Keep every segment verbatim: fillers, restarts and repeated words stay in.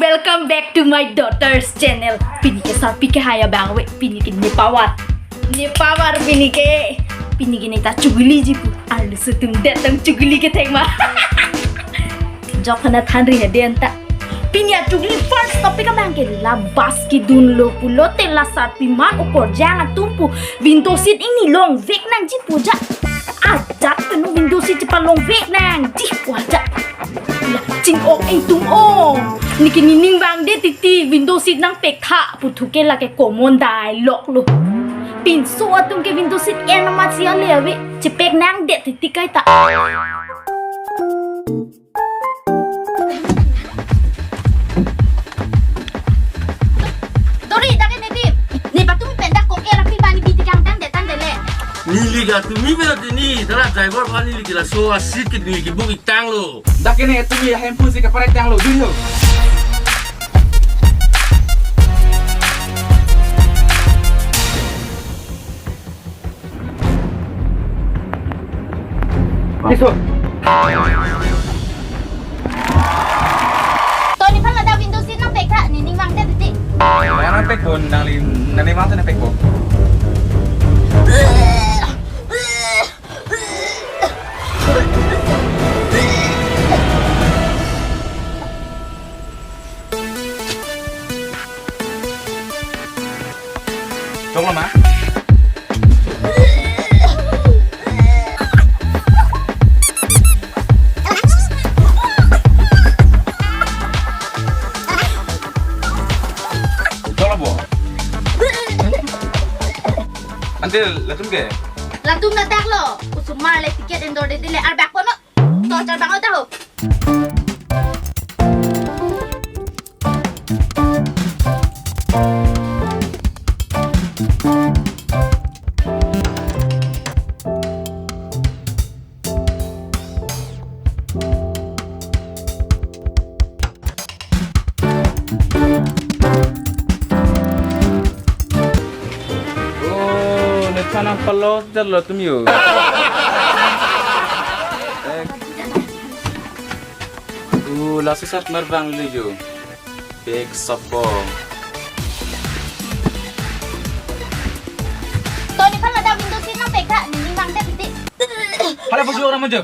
Welcome back to my daughter's channel. Pini ke sarpi ke haya bang ave, pini ke ne pavar. Ne pavar pini ke. Pini ke ne ta chuguli ji pu. Arloso atum det tang chuguli ke thek ma. Jok hana than ri hadi anta. Pini achuguli first topic abang ke la bus kedunlo pulote la sarpiman okorjang atum pu window seat ingni longvek nangji pu ja. Ajat pen window seat chepalongvek nangji pu ja. La ching-ok ingtung-ong. Neke nening vangdet titi window seat nangpek tha pu thu ke lake common dialogue lo. Pinso atum ke window seat en amat si ale ave. Chepek nangdet titi kaita. Dori, dak ke ne di. Ne patumi pen dak kok era pi bani biti kang tangdet tangdet le. Neli ke tumi pen tini, tara driver ba neli ke laso a-seat ke neli ke book ik tanglo. Dak ke ne tumi ahem pusi kaparek tanglo, dun lo. Iso. To nephan ladak window seat nangpek tha, nening vangdet titi. Nangpekpo, nangli, nangli vang tu nangpekpo. Choklo ma? Choklo bo? Ante latum ke? Latum ladak lo. Osomar le ticket endor de dile arbak pono. To char bang ota ho. Oh, ne thanang palos dalo tum yo. Eh. Uh, laso sat mar bang le yo. Pek sopo. To nephan ladak window seat nangpek tha, nening vangdet titi. Hala pusi orang maju.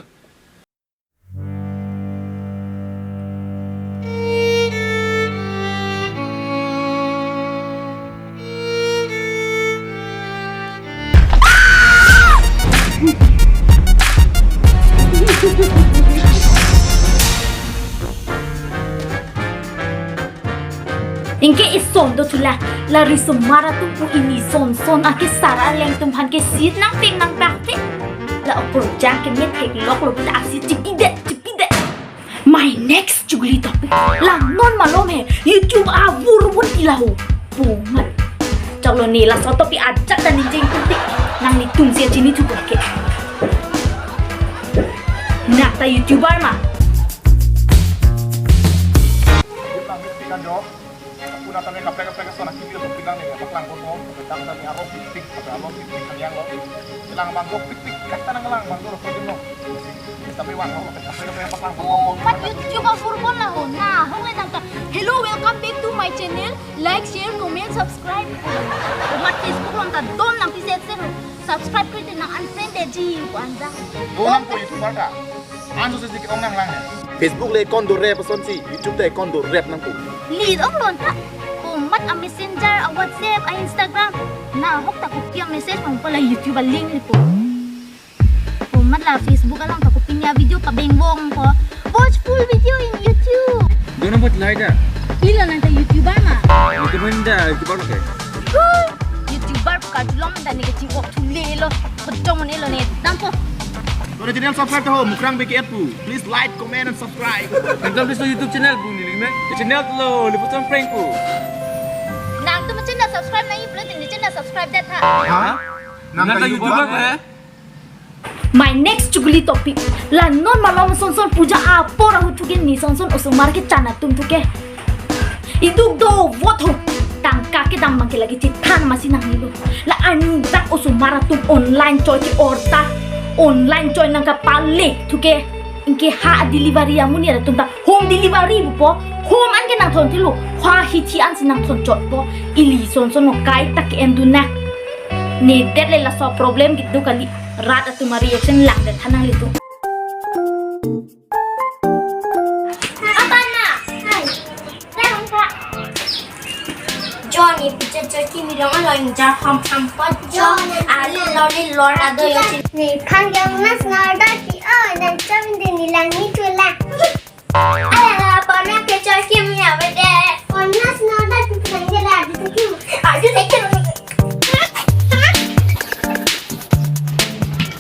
Anke ison do chula, la risomar atum pu ini son son ake sara leng atum aphan ke seat nangpek nangpek te. La okorjang ke me theklok lo pita a-seat chipidet chipidet. My next chuguli topic. La non malom he. YouTube avur avur ti la ho. Pomat. Choklo ne laso topic ajat ta ningjeng tuti. Nanglitum si chini thupo ke. Nang ta YouTuber ma? Kuna tame kaprek kaprek ason akimi lo, pidang ne paklang koto, pidang tame aro pikpik, aro pikpik kanyang lo. Lang bang do pikpik, kasta nang lang bang do lo, pidang lo. Tame bang lo, kaprek kaprek paklang koto. Mat YouTube avur pon la ho, na, hong le nang ta. Hello, welcome back to my channel. Like, share, comment, subscribe. Mat Facebook along ta don nang piset ser. Subscribe kri nang unfriend detji ko anja. Bo nang ko YouTuber ta. Anso si ke-ong nanglang he. Facebook le account dorep asonsi, YouTube ta account dorep nangpo. Lid ong lon ta. Pomat a-Messenger, a-WhatsApp, a-Instagram. Na hok ta kopi a-message nangpo la YouTube a-link lipo. Pomat la Facebook along ta kopi ni a-video pabeng bong ko. Watch full video in YouTube. Dono buat lai da. Pilo nang ta YouTuber ma? YouTuber da, YouTuber ke. Huh, YouTuber ka chulom da ne ke chingkok thule lo. Kejong ne lo ne. Dampo. To ne channel subscribe to ho, Mukrang B K F pu. Please like, comment and subscribe. Welcome to YouTube channel pu neli me. Channel lo, le button prank pu. Nangtum channel subscribe nangji pulote ne channel subscribe det tha. Ha? Nang ta YouTuber ke? My next chuguli topic. La non malom son son puja apor ahut thuke ne son son osomar kechan atum thuke. Iduk do vote ho. Tangka kedam abang ke lagi chethan masi nanglilo. La arni dak osomar atum online choi ke-or ta. Online choi nangkapale thuke. Anke ha delivery amonit atum ta home delivery pupo. Home anke nangthon thulo. Pha hithi ansi nangthon chotpo. Ili son son no kaita ke-endun nang. Ne det le laso problem kedo kali. Rat atum a-reaction langdet tha nanglitum. Apana. Hai. Lang ka. Johnny, picture choi kimi rong alo injar ham ham pot. Johnny, ali loli lor ado yo chin. Nephan ke ongnas na order ti o, dan chom de ni lang ni tu lang. Ala, pona picture kimi ave de. Ongnas na order ti lang de la, di tu kim. Adi tu kim.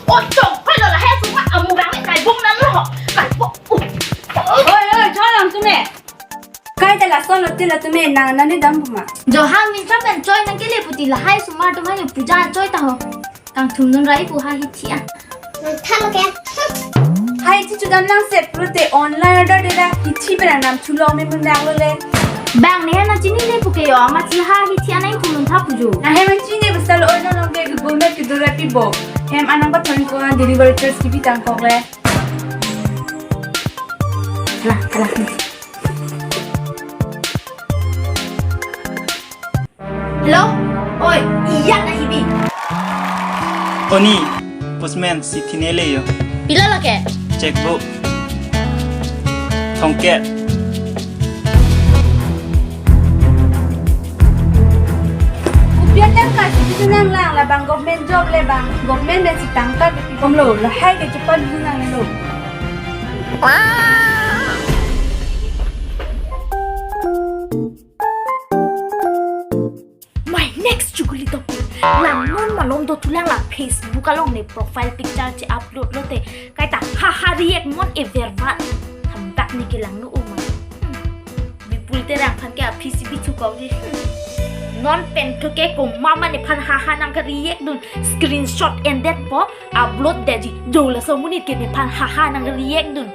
Oh, chong, koi lo la hai suma, amu rang ni kai bung nan lo. Kai bung. Oi, oi, chong lang tu ne. Kaita lason lo tila tume nang nani dam puma. Jo hang Myntra pen choi nangkele puti lahai sumar atum ha puja choi ta ho. Kangthum nun rai pu ha hithi an. Nang thalo ke. Ha hithi chudam nang set pulote online order de la hithi pen nang chulong ne mun dang lo le. Bang ne na chinine pu ke yo ama chi ha hithi an nangthum nun tha pu jo. Na he man chini basta lo oi no long ke Google Map ke dura pi bo. Hem anang pathon ko delivery charge kipi tangkok le. Kalang, kalang. Hello? Oi, iya na hibi. Oni, postman si thinele yo. Pilo lake? Checkbook. Thongket. Kopi atangka si bisu nang lang labang government job le bang. Government le si tangka kepi komlo, lahai ke chepat bisu nang lo. My next chuguli to. Lang non malom do thulang la Facebook along ne profile picture che-upload lote. Kaita ha ha react non e verbat. Thamdak ni kelang nu uma. Hmm. Bipul Terang aphan ke aphi si bichu kau di. Hmm. Non pen thu ke ko mama nephan ha ha nang ke react dun. Screenshot endet po. Upload detji, jo laso amonit ke nephan ha ha nang react dun.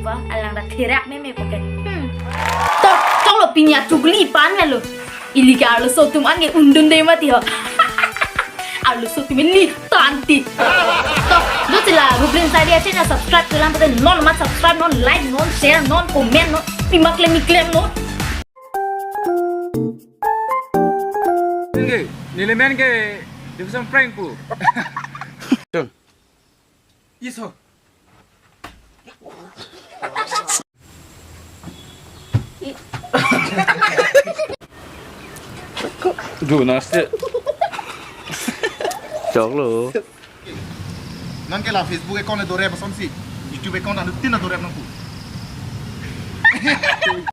Wah, alang dak therak meme poke. Hmm. To, cholo pini achuguli pan melo. Ili ke arloso atum an ke undun de mati ho. Arloso atum ini tanti. To, jo sila Rublin Sadia channel subscribe tulang pute non mat subscribe, non like, non share, non comment, non pimak lem iklem non. Oke, nelimen ke division prank pu. Iso. Ju naste. Choklo. Nang ke la Facebook account le dorep asonsi. YouTube account anu tin dorep nang pu.